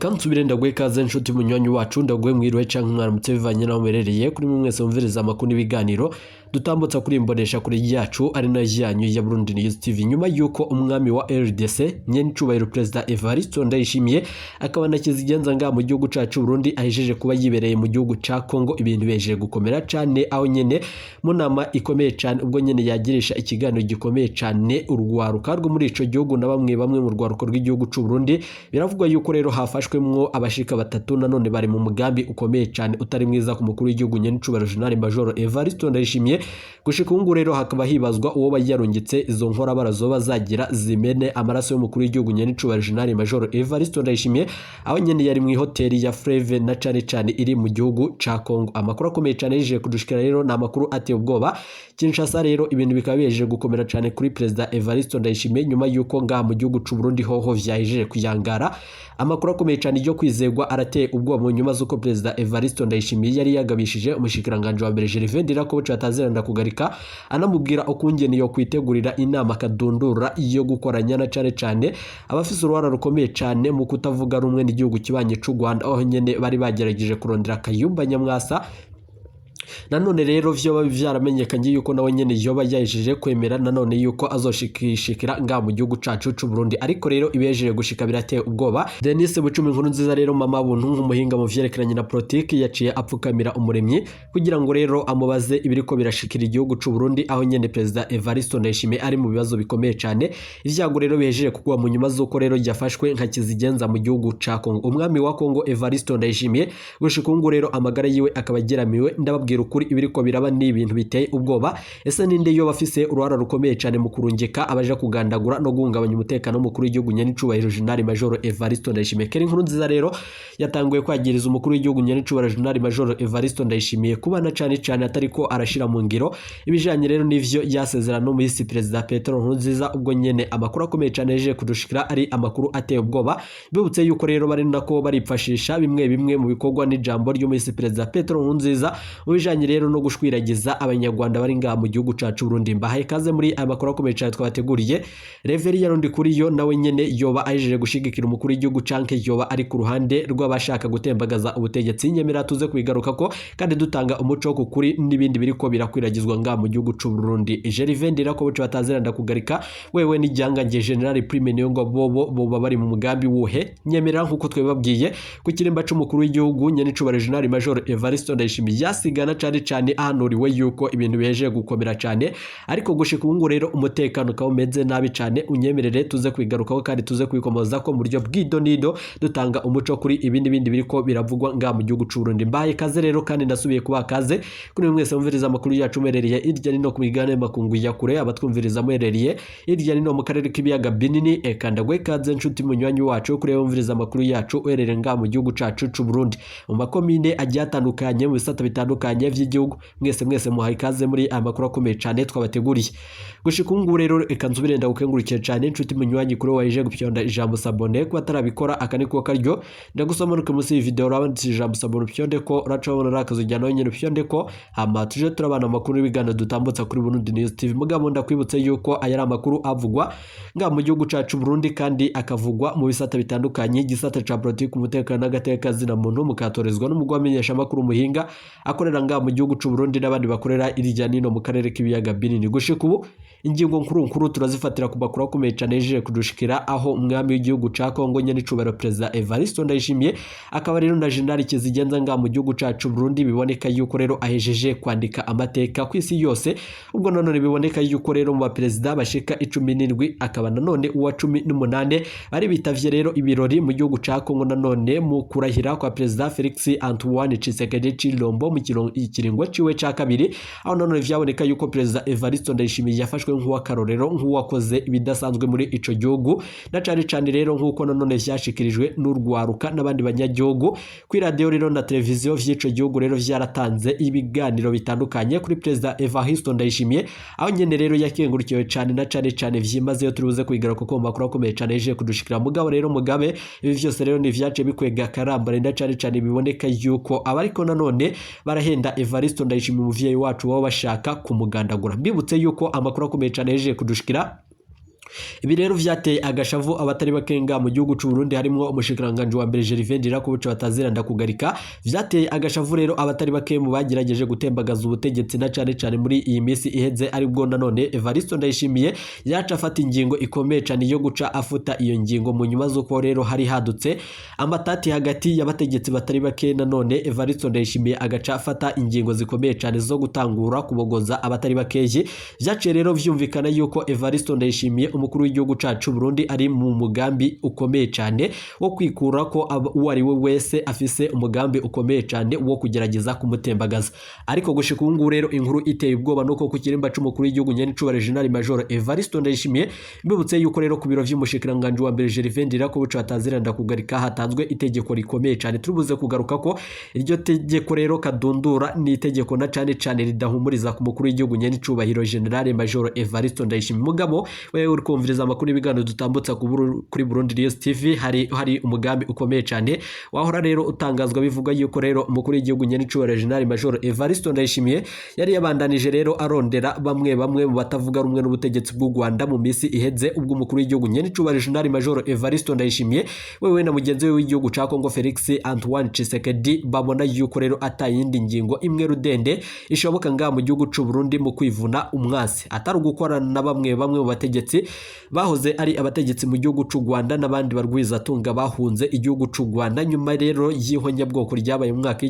Reka nsubire ndaguhe ikaze, nshuti munywanyi wacu, ndaguhe mwiriwe canke mwaramutse bivanye n'aho muherereye. Kuri mwe mwese mumviriza amakuru n'ibiganiro dutambutsa kuri imbonesha kure yacu, ari nayo yanyu ya Burundi News TV. Nyuma yuko umwami wa RDC, nyenicubahiro Perezida Evariste Ndayishimiye, akaba na kizigenza ngaha mu gihugu cacu Burundi, ahejeje kuba yibereye mu gihugu ca Congo, ibintu bihejeje gukomera cane, aho nyene mu nama ikomeye cane, ubwo nyene yagirisha ikiganiro gikomeye cane urwaruka rwo muri ico gihugu na bamwe bamwe mu rwaruko rw'igihugu c'u Burundi. Biravugwa yuko rero hafashwemwo abashika batatu, nanone bari mu mugambi ukomeye cane utari mwiza ku mukuru w'igihugu, nyenicubahiro General Major Evariste Ndayishimiye. Gushika ubu ngubu rero hakaba hibazwa uwo yarungitse izo nkorabara zoba zagira zimene amaraso y'umukuru w'igihugu, nyenicubahiro General Major Evariste Ndayishimiye, aho nyene yari mu hoteli ya Fleuve na cane cane iri mu gihugu ca Congo. Amakuru akomeye cane yije kudushikira rero ni amakuru ateye ubwoba. Kinshasa rero ibintu bikaba bihejeje gukomera cane kuri Perezida Evariste Ndayishimiye, nyuma yuko ngaha mu gihugu c'u Burundi hoho vyahejeje kuyangara. Amakuru akomeye cane yo kwizegwa arateye ubwoba, mu nyuma z'uko Perezida Evariste Ndayishimiye yari yagabishije umushikiranganje wa mbere Gervais Ndirakobuca ataziranda kugarika, anamubwira ukungene yo kwitegurira inama akadundura iyo gukoranya na cane cane abafise uruhara rukomeye cane mu kutavuga rumwe n'igihugu kibanye c'u Rwanda, aho nyene bari bagerageje kurondera Kayumba Nyamwasa. Nanone rero vyoba vyaramenyekanye yuko nawe nyene yoba yahejeje kwemera nanone yuko azoshikishikira ngaha mu gihugu cacu c'u Burundi. Ariko rero ibihejeje gushika birateye ubwoba. Denis Bucumi Nkuru Nziza rero, mama buntu, nk'umuhinga mu vyerekeranye na politiki, yaciye apfukamira Umuremyi kugira ngo rero amubaze ibiriko birashikira igihugu c'u Burundi, aho nyene Perezida Evariste Ndayishimiye ari mu bibazo bikomeye cane. Ivyago rero bihejeje kugwa mu nyuma z'uko rero yafashwe nka kizigenza mu gihugu ca Congo, umwami wa Congo Evariste Ndayishimiye. Gushika ubu rero amagara yiwe akaba ageramiwe. Ndababwira ukuri, ibiriko biraba ni ibintu biteye ubwoba. Ese ninde yo bafise uruhara rukomeye cyane mu kurungika abaja kugandagura no guhungabanya umutekano w'umukuru w'igihugu, nyenicubahiro General Major Evariste Ndayishimiye? Kera Inkuru Nziza rero yatanguye kwagiriza umukuru w'igihugu, nyenicubahiro General Major Evariste Ndayishimiye, kuba na cane cane atariko arashira mu ngiro ibijanye rero n'ivyo yasezerano n'umuhisi Perezida Petero Nkurunziza, ubwo nyene amakuru akomeye cyane yaje kudushikira ari amakuru ateye ubwoba. Bibutse yuko rero bari nako baripfashisha bimwe bimwe mu bikorwa n'ijambo ry'umuhisi Perezida Petero Nkurunziza mu bijanye rero no gushwiragiza Abanyarwanda bari ngaha mu gihugu cacu Burundi. Mbahaye ikaze muri aya makuru akomeye cyane twabateguriye. Reverien Ndikuriyo nawe nyene yoba ahejeje gushigikira umukuru w'igihugu, canke yoba ari ku ruhande rw'abashaka gutembagaza ubutegetsi? Nyemera tuze kubigaruka ko kandi dutanga umuco wo kukuri n'ibindi biriko birakwiragizwa ngaha mu gihugu c'u Burundi. Gervais Ndirakobuca bataziranda kugarika, wewe n'ijyangange General Prime niyo ngo bobo boba bari mu mugambi wuhe? Nyemerera nkuko twebabwiye, ku kirimba c'umukuru w'igihugu, nyenicubahiro General Major Evariste Ndayishimiye, yasigana cane cane ahanuriwe yuko ibintu bihejeje gukomera cane, ariko gushika ubu ngubu rero umutekano ukaba umeze nabi cane. Unyemerere tuze kwigarukaho kandi tuze kwikomoza ko mu buryo bw'idonido, dutanga umuco kuri ibi n'ibindi biriko biravugwa ngaha mu gihugu c'u Burundi. Mbahaye kaze rero kandi ndasubiye kubaha kaze kuri mwese mumviriza amakuru yacu muherereye hirya nino ku migabane y'amakungu ya kure, abatwumviriza muherereye hirya nino mu karere k'ibiyaga binini. Eka ndaguhe ikaze, nshuti munywanyi wacu, kuri wumviriza amakuru yacu uherereye ngaha mu gihugu cacu c'u Burundi, mu makomine agiye atandukanye, mu bisata bitandukanye vy'igihugu. Mwese mwese muhaye ikaze muri aya makuru akomeye cane twabateguriye. Gushika ubu ngubu rero reka nsubire ndagukengurukiye cane, nshuti munywanyi, kuri waje gupyonda ijambo s'abonner. Kuba atarabikora, aka ni ko karyo ndagusoma nuko munsi y'iyi video urabanditse ijambo s'abonner, upyonde ko uraca wabona ari akazu ujyana nyine, upyonde ko, hama tuje turabana amakuru n'ibiganiro dutambutsa kuri Burundi News TV. Mugabo ndakwibutse yuko aya ari amakuru avugwa ngaha mu gihugu cacu Burundi kandi akavugwa mu bisata bitandukanye, igisata ca politiki, umutekano n'agateka zina muntu, mukatorezwa n'umugwi wamenyesha amakuru muhinga akorera ngaha mu gihugu c'u Burundi n'abandi bakorera irya nino mu karere k'ibiyaga binini. Gushika ubu ingingo nkuru nkuru turazifatira ku makuru akomeye cane yejeje kudushikira, aho umwami w'igihugu ca Congo, nyenicubahiro Perezida Evariste Ndayishimiye, akaba rero na General Kizigenza ngaha mu gihugu cacu Burundi, biboneka yuko rero ahejeje kwandika amateka ku isi yose, ubwo nanone biboneka yuko rero mu baperezida bashika 17 akaba nanone uwa 18 bari bitavye rero ibirori mu gihugu ca Congo, nanone mu kurahira kwa Perezida Felix Antoine Tshisekedi Tshilombo mu ikiringo ciwe ca kabiri, aho nanone vyaboneka yuko Perezida Evariste Ndayishimiye yafashwe nk'uw'akarorero, nk'uwakoze ibidasanzwe muri ico gihugu, na cane cane rero nk'uko nanone vyashikirijwe n'urwaruka n'abandi banyagihugu. Kuri radiyo rero na televiziyo vy'ico gihugu rero vyaratanze ibiganiro bitandukanye kuri Perezida Evariste Ndayishimiye, aho nyene rero yakengurukiwe cane na cane cane vyimazeyo. Turibuze kubigaruka kuko mu makuru akomeye cane yaje kudushikira. Mugabo rero mugabe ibi vyose rero ni vyace bikwega akarambara, na cane cane biboneka yuko abariko nanone barahenda Evariste Ndayishimiye, umuvyeyi wacu, baba bashaka kumugandagura. Mbibutse yuko amakuru akomeye cane yaje kudushikira. Ibi rero vyateye agashavu abatari bakenga mu gihugu c'u Burundi, harimwo umushikiranganje wa mbere Gervais Ndirakobuca batazira ndakugarika. Vyateye agashavu rero abatari bake mu bagerageje gutembagaza ubutegetsi, na cane cane muri iyi minsi iheze, aribwo nanone Evaristo Ndayishimiye yaca afata ingingo ikomeye cane yo guca afuta iyo ngingo, mu nyuma z'uko rero hari hadutse amatati hagati y'abategetsi batari bake. Nanone Evaristo Ndayishimiye agaca afata ingingo zikomeye cane zo gutangura kubogoza abatari bakeyi. Vyaciye rero vyumvikana yuko Evaristo Ndayishimiye, umukuru w'igihugu cacu Burundi, ari mu mugambi ukomeye cyane wo kwikura ko uwo ari we wese afise umugambi ukomeye cyane wo kugerageza kumutembagaza. Ariko gushika ubu ngubu rero, inkuru iteye ubwoba nuko ku kirimba c'umukuru w'igihugu nyenicubahiro General Major Evaristo Ndayishimiye, mbibutse yuko rero ku biro vy'umushikiranganje wa mbere Gervais Ndirakobuca batazira ndakugarika hatanzwe itegeko rikomeye cyane. Turubuze kugaruka ko iryo tegeko rero kadundura ni itegeko na cane cane ridahumuriza ku mukuru w'igihugu nyenicubahiro General Major Evaristo Ndayishimiye. Mugabo wewe uri kumviriza amakuru y'ibiganiro dutambutsa kuri Burundi News TV, hari umugambi ukomeye cyane wahora rero utangazwa bivuga yuko rero umukuru w'igihugu nyenicubahiro General Major Evaristo Ndayishimiye yari yabandanije rero arondera bamwe bamwe mu batavuga rumwe n'ubutegetsi bw'u Rwanda mu minsi iheze, ubwo umukuru w'igihugu nyenicubahiro General Major Evaristo Ndayishimiye wewe na mugenzi we w'igihugu ca Congo Felix Antoine Tshisekedi babona yuko rero atayindi ngingo imwe rudende ishoboka ngaha mu gihugu c'u Burundi mu kwivuna umwasi atari ugukorana na bamwe bamwe mu bategetsi bahoze ari abategetsi mu gihugu c'u Rwanda n'abandi barwizatunga bahunze igihugu c'u Rwanda nyuma rero y'ihonyabwoko ryabaye mu mwaka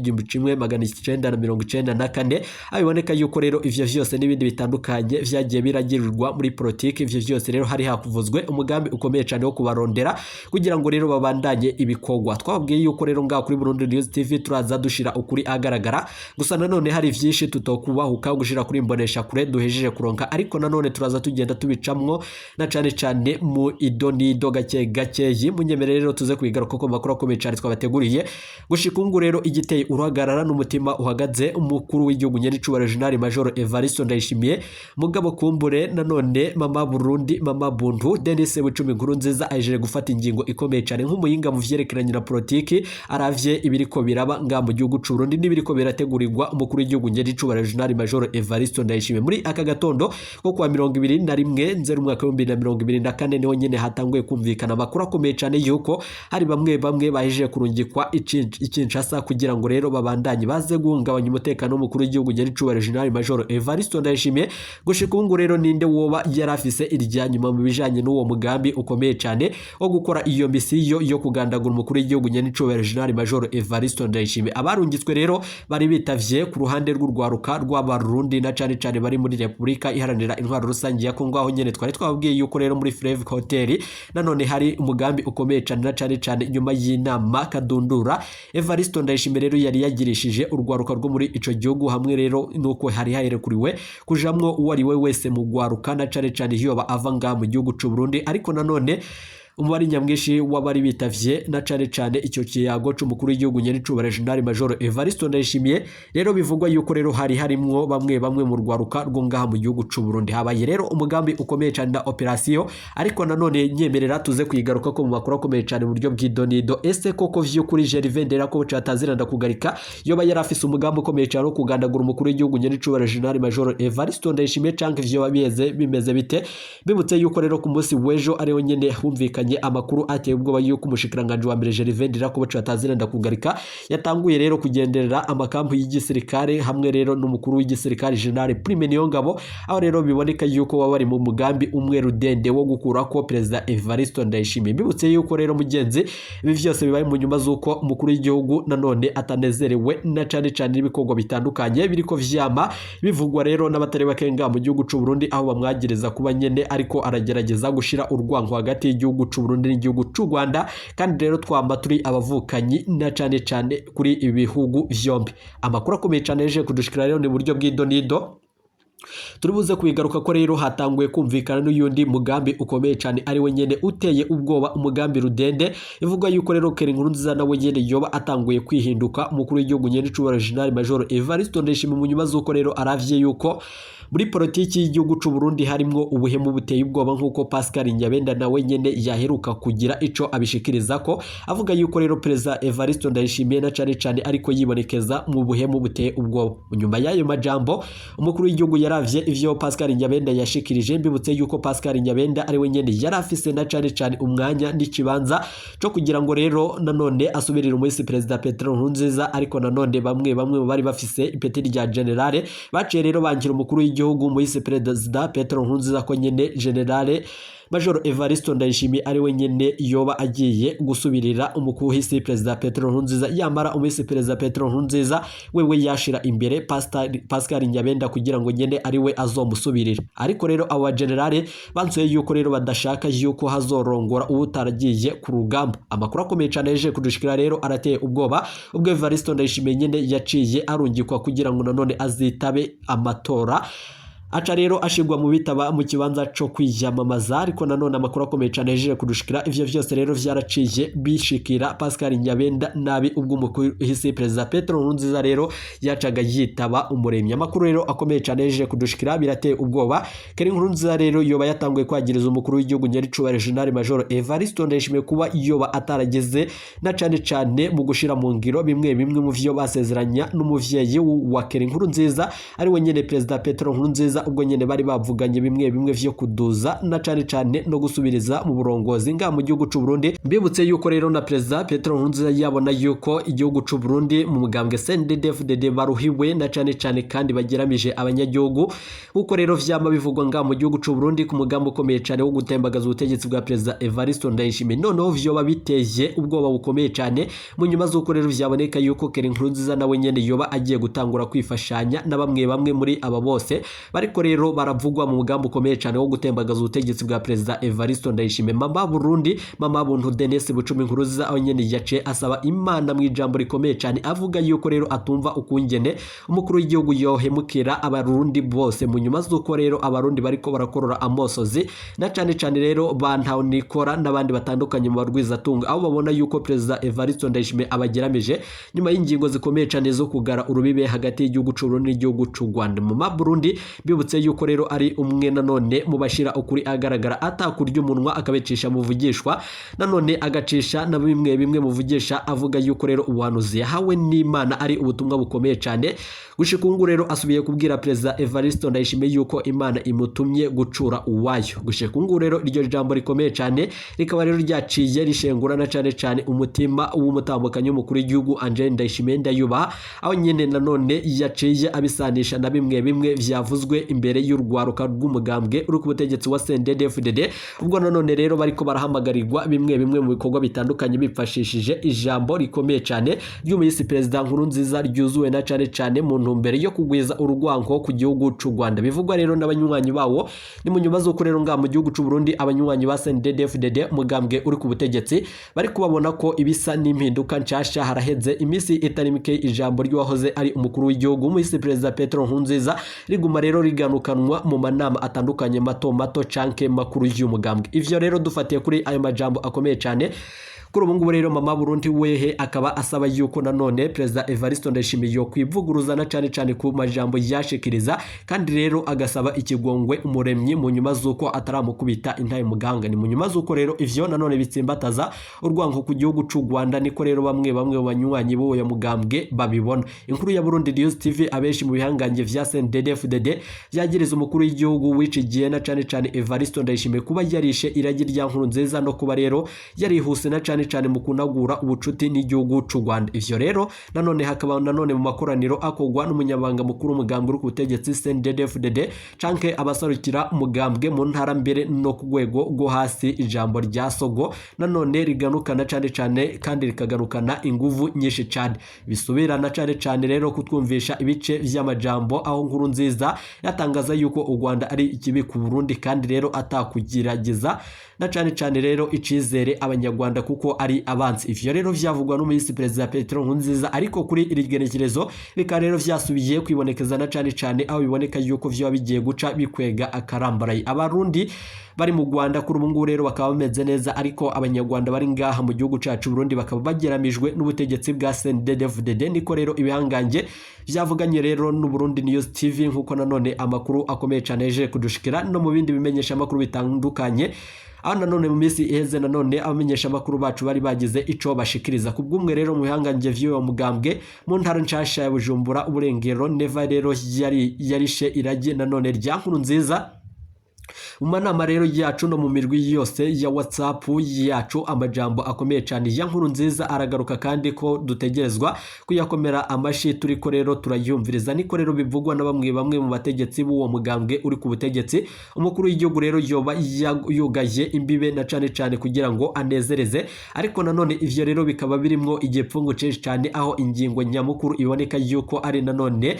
w'1994. Aho biboneka yuko rero ivyo vyose n'ibindi bitandukanye vyagiye biragirirwa muri politiki, ivyo vyose rero hari hakuvuzwe umugambi ukomeye cyane wo kubarondera kugira ngo rero babandanye ibikorwa. Twababwiye yuko rero ngaha kuri Burundi News TV turaza dushira ukuri agaragara. Gusa nanone hari vyinshi tutokubahuka gushira kuri imbonesha kure duhejeje kuronka, ariko nanone turaza tugenda tubicamwo na cane cane mu ido nido gake gakeyi. Munyemere rero tuze kubigaruka ko makuru akomeye cyane twabateguriye. Gushika ubu rero, igiteye uruhagarara n'umutima uhagaze umukuru w'igihugu nyenicubahiro General Major Evaristo Ndayishimiye. Mugabo kumbure nanone mama Burundi, mama Buntu Denis Bucumi nkuru nziza aje gufata ingingo ikomeye cyane nk'umuyinga mu vyerekeranye na politiki, aravye ibiriko biraba nga mu gihugu c'u Burundi n'ibiriko birategurirwa umukuru w'igihugu nyenicubahiro General Major Evaristo Ndayishimiye. Muri aka gatondo ko kuwa 21 Nzeri umwaka w'2024 niho nyene hatanguye kumvikana amakuru akomeye cyane yuko hari bamwe bamwe bahejeje kurungikwa i Kinshasa kugira ngo rero babandanye baze guhungabanya umutekano w'umukuru w'igihugu nyenicubahiro General Major Evaristo Ndayishimiye. Gushika ubu rero, ninde woba yarafise irya nyuma mu bijanye n'uwo mugambi ukomeye cyane wo gukora iyo misiyo yo kugandagura umukuru w'igihugu nyenicubahiro General Major Evaristo Ndayishimiye? Abarungitswe rero bari bitavye ku ruhande rw'urwaruka rw'Abarundi, na cane cane bari muri Repubulika Iharanira Intwaro Rusange ya Kongo, aho nyene twari twababwiye yuko rero muri Fleuve Hotel nanone hari umugambi ukomeye cyane, na cane cane nyuma y'inama kadundura Evaristo Ndayishimiye rero yari yagirishije urwaruka rwo muri ico gihugu, hamwe rero nuko hari haherekuriwe kujamwo uwo ari we wese mu rwaruka, na cane cane yoba ava ngaha mu gihugu c'u Burundi. Ariko nanone umubare nyamwinshi w'abari bitavye na cane cane icyo kiyago c'umukuru w'igihugu nyenicubahiro General Major Evaristo Ndayishimiye rero bivugwa yuko rero hari harimwo bamwe bamwe mu rwaruka rwo ngaha mu gihugu c'u Burundi. Habaye rero umugambi ukomeye cane na operation, ariko nanone nyemerera tuze kuyigaruka ko mu makuru akomeye cane mu buryo bw'idonido. Ese koko vy'ukuri Gervais Nderakobuca ataziranda kugarika yoba yari afise umugambi ukomeye cane wo kugandagura umukuru w'igihugu nyenicubahiro General Major Evaristo Ndayishimiye, canke vyoba biheze bimeze bite? Bibutse yuko rero ku munsi w'ejo ariho nyene humvikanye amakuru ateye ubwoba yuko umushikiranganje wa mbere Gervais Ndirakobuca ataziranda kugarika yatanguye rero kugenderera amakampu y'igisirikare, hamwe rero n'umukuru w'igisirikare General Prime Niyongabo, aho rero biboneka yuko baba bari mu mugambi umwe rudende wo gukura ko Perezida Evaristo Ndayishimiye. Bibutse yuko rero mugenzi, ibi vyose bibaye mu nyuma z'uko umukuru w'igihugu nanone atanezerewe na cane cane n'ibikorwa bitandukanye biriko vyama bivugwa rero n'abatari bakenga mu gihugu c'u Burundi, aho bamwagiriza kuba nyene ariko aragerageza gushira urwanko hagati y'igihugu c'u Burundi n'igihugu c'u Rwanda, kandi rero twamba turi abavukanyi na cane cane kuri ibi bihugu vyombi. Amakuru akomeye cane yaje kudushikira rero ni buryo bw'idonido turi buze kubigaruka ko rero hatanguye kumvikana n'uyundi mugambi ukomeye cyane ari we nyene uteye ubwoba, umugambi rudende ivuga yuko rero Keri Nkurunziza nawe nyene yoba atanguye kwihinduka umukuru w'igihugu nyene c'ubara General Major Evaristo Ndayishimiye, mu nyuma z'uko rero aravye yuko muri politiki y'igihugu c'u Burundi harimwo ubuhemu buteye ubwoba, nk'uko Pascal Nyabenda nawe nyene yaheruka kugira ico abishikiriza ko avuga yuko rero Perezida Evaristo Ndayishimiye na cane cane ariko yibonekeza mu buhemu buteye ubwoba. Nyuma y'ayo majambo umukuru w'igihugu yari Yaravye ivyo Pascal Nyabenda yashikirije. Mbibutse yuko Pascal Nyabenda ari we nyene yari afise na cane cane umwanya n'ikibanza co kugira ngo rero nanone asubirire umuhisi Perezida Petero Nkurunziza, ariko nanone bamwe bamwe mu bari bafise ipeti rya général baciye rero bangira umukuru w'igihugu umuhisi Perezida Petero Nkurunziza ko nyene Général Major Evaristo Ndayishimiye ari we nyene yoba agiye gusubirira umukuhisi Perezida Petero Nkurunziza. Yamara umuhisi Perezida Petero Nkurunziza wewe yashira imbere Pascal Nyabenda kugira ngo nyene ari we azomusubirira, ariko rero abo generale bansuye yuko rero badashaka yuko hazorongora uwutaragiye ku rugamba. Amakuru akomeye cyane yaje kudushikira rero arateye ubwoba, ubwo Evaristo Ndayishimiye nyene yaciye arungikwa kugira ngo nanone azitabe amatora, aca rero ashigwa mu bitaba mu kibanza co kwiyamamaza. Ariko nanone amakuru akomeye cyane yaje kudushikira, ivyo vyose rero vyaraciye bishikira Pascal Nyabenda nabi, ubwo umuhisi Perezida Petero Nkurunziza rero yacaga yitaba Umuremyi. Amakuru rero akomeye cyane yaje kudushikira birateye ubwoba. Keri Nkurunziza rero yoba yatanguye kwagiriza umukuru w'igihugu nyaricubahiro General Major Evaristo Ndayishimiye kuba yoba atarageze na cane cane mu gushira mu ngiro bimwe bimwe mu vyo basezeranya n'umuvyeyi wa Keri Nkurunziza, ari we nyene Perezida Petero Nkurunziza, ubwo nyene bari bavuganye bimwe bimwe vyo kuduza na cane cane no gusubiriza mu burongozi nga mu gihugu c'u Burundi. Mbibutse yuko rero na Perezida Petero Nkurunziza yabona yuko igihugu c'u Burundi mu mugambwe CNDD-FDD baruhiwe na cane cane kandi bageramije abanyagihugu, nkuko rero vyama bivugwa nga mu gihugu c'u Burundi ku mugambi ukomeye cane wo gutembagaza ubutegetsi bwa Perezida Evaristo Ndayishimiye. Noneho vyoba biteye ubwoba bukomeye cane mu nyuma z'uko rero vyaboneka yuko Keri Nkurunziza nawe nyene yoba agiye gutangura kwifashanya na bamwe bamwe muri aba bose bariko rero baravugwa mu mugambi ukomeye cyane wo gutembagaza ubutegetsi bwa Perezida Evaristo Ndayishimiye. Mama Burundi, Mama Buntu Denis Bucumi Nkurunziza, aho nyene yaciye asaba Imana mu ijambo rikomeye cyane, avuga yuko rero atumva ukungene umukuru w'igihugu yohemukira Abarundi bose, mu nyuma z'uko rero Abarundi bariko barakorora amosozi na cane cane rero ba Nikora n'abandi batandukanye mu barwizatunga, aho babona yuko Perezida Evaristo Ndayishimiye abageramije nyuma y'ingingo zikomeye cyane zo kugara urubibe hagati y'igihugu c'u Burundi n'igihugu c'u Rwanda. Mama Burundi, bibutse yuko rero ari umwe nanone mu bashira ukuri agaragara, atakurya umunwa, akabicisha muvugishwa, nanone agacisha na bimwe bimwe muvugisha, avuga yuko rero ubuhanuzi yahawe n'Imana ari ubutumwa bukomeye cyane. Gushika ubu rero asubiye kubwira Perezida Evaristo Ndayishimiye yuko Imana imutumye gucura uwayo. Gushika ubu rero iryo jambo rikomeye cyane rikaba rero ryaciye rishengura na cane cane umutima w'umutambukanyi w'umukuru w'igihugu Angel Ndayishimiye Ndayubaha, aho nyene nanone yaciye abisanisha na bimwe bimwe vyavuzwe imbere y'urwaruka rw'umugambwe uri ku butegetsi wa CNDD-FDD, ubwo nanone rero bariko barahamagarirwa bimwe bimwe mu bikorwa bitandukanye bifashishije ijambo rikomeye cyane ry'umuyisi Perezida Nkurunziza, ryuzuwe na cane cane mu ntumbero yo kugwiza urugwanko ku gihugu c'u Rwanda, bivugwa rero n'abanywanyi bawo. Ni mu nyuma z'uko rero ngaha mu gihugu c'u Burundi abanywanyi ba CNDD-FDD, umugambwe uri ku butegetsi, bari kubabona ko ibisa n'impinduka nshasha. Haraheze iminsi itari mike ijambo ry'uwahoze ari umukuru w'igihugu umuhisi Perezida Petero Nkurunziza riguma rero riganukanwa mu manama atandukanye mato mato canke makuru y'umugambwe. Ivyo rero dufatiye kuri ayo majambo akomeye cyane, kuri ubu ngubu rero Mama Burundi wehe akaba asaba yuko nanone Perezida Evaristo Ndayishimiye yo kwivuguruza na cane cane ku majambo yashikiriza, kandi rero agasaba ikigongwe Umuremyi mu nyuma z'uko ataramukubita intaye muganga. Ni mu nyuma z'uko rero ivyo nanone bitsimbataza urwango ku gihugu c'u Rwanda, niko rero bamwe bamwe mu banywanyi b'uwo mugambwe babibona. Inkuru ya Burundi News TV: abenshi mu bihangange vya CNDD-FDD vyagiriza umukuru w'igihugu w'iki gihe na cane cane Evaristo Ndayishimiye kuba yarishe iragi rya Nkurunziza no kuba rero yarihuse na cane cane mu kunagura ubucuti n'igihugu c'u Rwanda. Ivyo rero nanone hakaba nanone mu makoraniro akogwa n'umunyabanga mukuru umugambwe uri ku butegetsi CNDD-FDD canke abasarukira umugambwe mu ntara, mbere no ku rwego rwo hasi, ijambo rya Sogo nanone riganukana cane cane kandi rikagarukana inguvu nyinshi cane, bisubirana cane cane rero kutwumvisha ibice vy'amajambo aho Nkurunziza yatangaza yuko u Rwanda ari ikibi ku Burundi, kandi rero atakugerageza na cane cane rero icizere Abanyarwanda kuko ari abansi. Ivyo rero vyavugwa n'umuhisi Perezida Petero Nkurunziza, ariko kuri iri genekerezo bikaba rero vyasubiye kwibonekeza na cane cane aho biboneka yuko vyoba bigiye guca bikwega akarambaraye. Abarundi bari mu Rwanda kuri ubu ngubu rero bakaba bameze neza, ariko Abanyarwanda bari ngaha mu gihugu cacu Burundi bakaba bageramijwe n'ubutegetsi bwa CNDD-FDD. Niko rero ibihangange vyavuganye rero n'u Burundi News TV, nkuko nanone amakuru akomeye cane yaje kudushikira no mu bindi bimenyesha amakuru bitandukanye. Aho nanone mu minsi iheze nanone abamenyesha amakuru bacu bari bagize ico bashikiriza ku bw'umwe rero mu bihangange vy'uwo mugambwe mu ntara nshasha ya Bujumbura uburengero. Neva rero yari yarishe iragi nanone rya Nkurunziza. Mu manama rero yacu no mu mirwi yose ya WhatsApp yacu, amajambo akomeye cyane ya Nkurunziza aragaruka, kandi ko dutegerezwa kuyakomera amashi turiko rero turayumviriza. Niko rero bivugwa na bamwe bamwe mu bategetsi b'uwo mugambwe uri ku butegetsi. Umukuru w'igihugu rero yoba yugaye imbibe na cane cane kugira ngo anezereze, ariko nanone ivyo rero bikaba birimwo igipfungu cinshi cyane, aho ingingo nyamukuru iboneka yuko ari nanone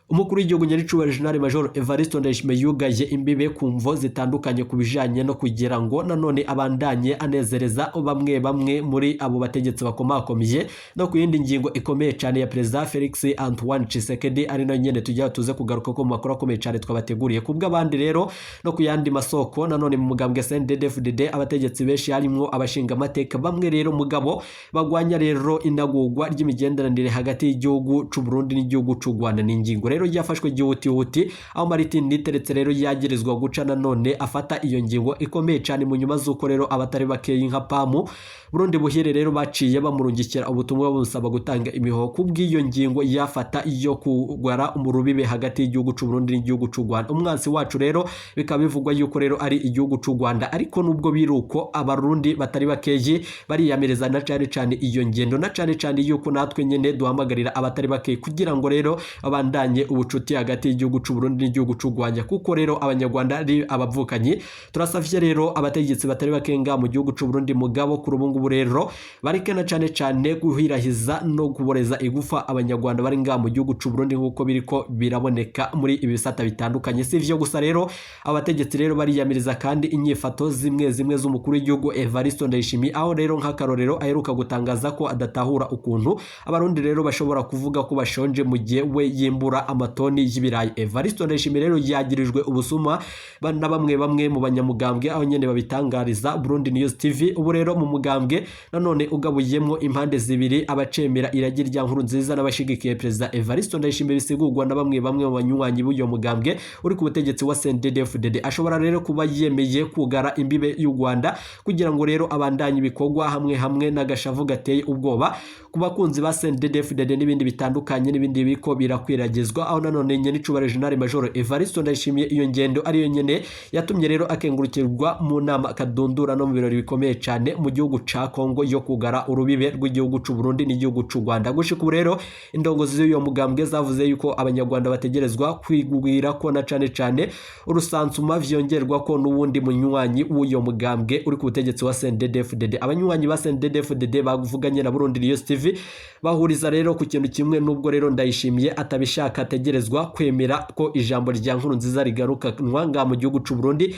umukuru w'igihugu nyaricubahiro General Major Evariste Ndayishimiye yugaye imbibe ku mvo zitandukanye ku bijanye no kugira ngo nanone abandanye anezereza bamwe bamwe muri abo bategetsi bakomakomeye, no ku yindi ngingo ikomeye cyane ya Perezida Felix Antoine Tshisekedi, ari nayo nyene tujya tuze kugaruka ko mu makuru akomeye cyane twabateguriye. Kubw'abandi rero no ku yandi masoko, nanone mu mugambwe CNDD-FDD abategetsi benshi harimwo abashinga amateka bamwe rero mugabo bagwanya rero inagurwa ry'imigenderanire hagati y'igihugu c'u Burundi n'igihugu c'u Rwanda. Ni ingingo rero yafashwe gihutihuti, aho Martin Niteretse rero yagirizwa guca nanone afata iyo ngingo ikomeye cyane, mu nyuma z'uko rero abatari bakeyi nka Pamu Burundi buhire rero baciye bamurungikira ubutumwa bumusaba gutanga imihoho kubw'iyo ngingo yafata yo kugwara umurubibe hagati y'igihugu c'u Burundi n'igihugu c'u Rwanda. Umwansi wacu rero bikaba bivugwa yuko rero ari igihugu c'u Rwanda, ariko nubwo biruko abarundi batari bakeyi bariyamiriza na cane cane iyo ngendo, na cane cane yuko natwe nyene duhamagarira abatari bakeyi kugira ngo rero babandanye ubucuti hagati y'igihugu c'u Burundi n'igihugu c'u Rwanda, kuko rero abanyarwanda ari abavukanyi. Turasavye rero abategetsi batari bakenga mu gihugu c'u Burundi, mugabo kuri ubu ngubu rero bareke na cane cane guhirahiza no kuboreza igufa abanyarwanda bari nga mu gihugu c'u Burundi, nk'uko biriko biraboneka muri ibi bisata bitandukanye. Si ivyo gusa rero, abategetsi rero bariyamiriza kandi inyifato zimwe zimwe z'umukuru w'igihugu Evariste Ndayishimiye, aho rero nk'akarorero aheruka gutangaza ko adatahura ukuntu abarundi rero bashobora kuvuga ko bashonje mu gihe we yimbura amatoni y'ibirayi. Evariste Ndayishimiye rero yagirijwe ubusuma na bamwe bamwe mu banyamugambwe, aho nyene babitangariza Burundi News TV. Ubu rero mu mugambwe nanone ugabuyemwo impande zibiri, abacemera iragi rya Nkurunziza n'abashigikiye Perezida Evariste Ndayishimiye, bisigurwa na bamwe bamwe mu banywanyi b'uyo mugambwe uri ku butegetsi wa CNDD-FDD. Ashobora rero kuba yemeye kugara imbibe y'u Rwanda kugira ngo rero abandanye ibikorwa hamwe hamwe n'agashavu gateye ubwoba ku bakunzi ba CNDD-FDD n'ibindi bitandukanye n'ibindi biko birakwiragizwa, aho nanone nyenicubahiro General Major Evariste Ndayishimiye iyo ngendo ariyo nyene yatumye rero akengurukirwa mu nama akadundura no mu birori bikomeye cyane mu gihugu ca Kongo yo kugara urubibe rw'igihugu c'u Burundi n'igihugu c'u Rwanda. Gushika ubu rero indongozi z'uyo mugambwe zavuze yuko abanyarwanda bategerezwa kwigwira ko na cane cane urusansuma, vyongerwa ko n'uwundi munywanyi w'uyo mugambwe uri ku butegetsi wa CNDD-FDD. Abanywanyi ba CNDD-FDD bavuganye na Burundi News TV bahuriza rero ku kintu kimwe: nubwo rero Ndayishimiye atabishaka, ategerezwa kwemera ko ijambo rya Nkurunziza rigarukanwa nga mu gihugu c'u Burundi,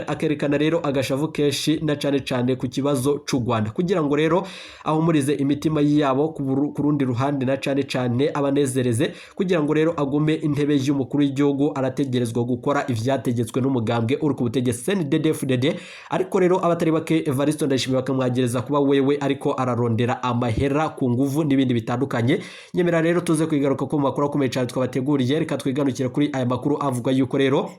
akerekana rero agashavu kenshi na cane cane ku kibazo c'u Rwanda, kugira ngo rero ahumurize imitima yabo ku rundi ruhande, na cane cane abanezereze, kugira ngo rero agume intebe y'umukuru w'igihugu, arategerezwa gukora ivyategetswe n'umugambwe uri ku butegetsi CNDD-FDD. Ariko rero abatari bake Evariste Ndayishimiye bakamwagereza kuba wewe ariko ararondera amahera ku nguvu n'ibindi bitandukanye. Nyemera rero tuze kwigaruka ko mu makuru akomeye cyane twabateguriye. Reka twiganukire kuri aya makuru avuga yuko rero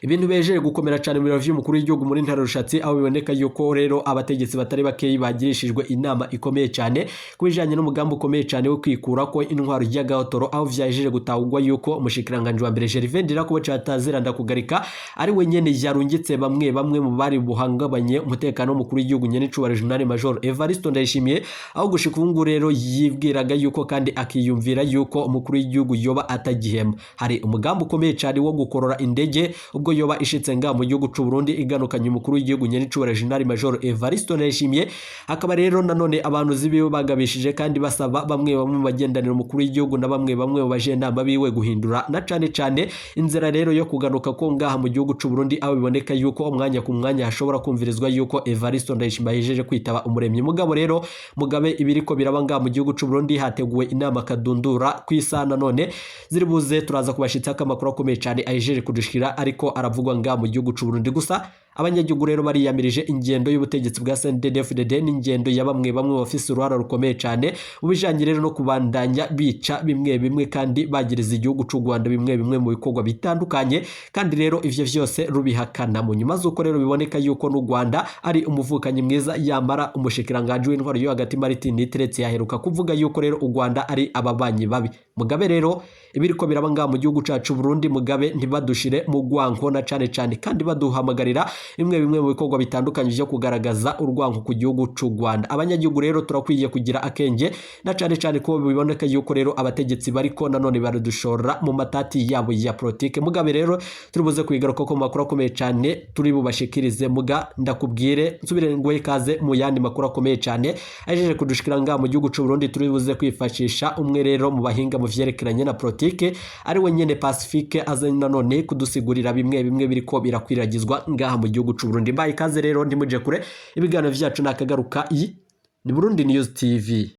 ibintu bejeje gukomera cyane mu biro vy'umukuru w'igihugu muri ntara Rushatsi, aho biboneka yuko rero abategetsi batari bakeyi bagirishijwe inama ikomeye cyane ku bijanye n'umugambi ukomeye cyane wo kwikura ko intwaro y'agahotoro, aho vyajeje gutahurwa yuko umushikiranganji wa mbere Gervais Ndirakobuca Batazira Ndakugarika ari we nyene yarungitse bamwe bamwe mu bari buhangabanye umutekano w'umukuru w'igihugu nyenicubahiro General Major Evariste Ndayishimiye, aho gushika ubu ngubu rero yibwiraga yuko kandi akiyumvira yuko umukuru w'igihugu yoba atagihema. Hari umugambi ukomeye cyane wo gukorora indege ubwo yoba ishitse nga mu gihugu c'u Burundi iganukanye umukuru w'igihugu nyenicubahiro General Major Evariste Ndayishimiye. Hakaba rero nanone abantu zibiwe bagabishije kandi basaba bamwe bamwe mu bagendanira umukuru w'igihugu na bamwe bamwe mu bajenama biwe guhindura na cane cane inzira rero yo kugaruka ko ngaha mu gihugu c'u Burundi, aho biboneka yuko umwanya ku mwanya hashobora kumvirizwa yuko Evariste Ndayishimiye ahejeje kwitaba umuremyi. Mugabo rero mugabe ibiriko biraba ngaha mu gihugu c'u Burundi, hateguwe inama kadundura ku isaha nanone ziri buze, turaza kubashitsa amakuru akomeye cyane ahejeje kudushikira ariko aravugwa ngaha mu gihugu c'u Burundi gusa. Abanyagihugu rero bariyamirije ingendo y'ubutegetsi bwa CNDD-FDD n'ingendo ya bamwe bamwe bafise uruhara rukomeye cyane mu bijanye rero no kubandanya bica bimwe bimwe kandi bagiriza igihugu c'u Rwanda bimwe bimwe mu bikorwa bitandukanye, kandi rero ivyo vyose rubihakana. Mu nyuma z'uko rero biboneka yuko n'u Rwanda ari umuvukanyi mwiza, yamara umushikiranganji w'intwaro yo hagati Martin Niteretse yaheruka kuvuga yuko rero u Rwanda ari ababanyi babi. Mugabe rero ibiriko biraba ngaha mu gihugu cacu Burundi, mugabe ntibadushire mu rwanko na cane cane kandi baduhamagarira bimwe bimwe mu bikorwa bitandukanye vyo kugaragaza urwanko ku gihugu c'u Rwanda. Abanyagihugu rero turakwiye kugira akenge na cane cane ko biboneka yuko rero abategetsi bariko nanone baradushora mu matati yabo ya politike. Mugabe rero turibuze kubigaruka ko mu makuru akomeye cane turi bubashikirize. Muga ndakubwire nsubire nguhe ikaze mu yandi makuru akomeye cane ajeje kudushikira ngaha mu gihugu c'u Burundi. Turi buze kwifashisha umwe rero mu bahinga mu vyerekeranye na politike, ari we nyene Pacifique, aze nanone kudusigurira bimwe bimwe biriko birakwiragizwa ngaha mu gihugu c'u Burundi. Mbaye ikaze rero, ntimuje kure, ibiganiro vyacu nakagaruka. Iyi ni Burundi News TV.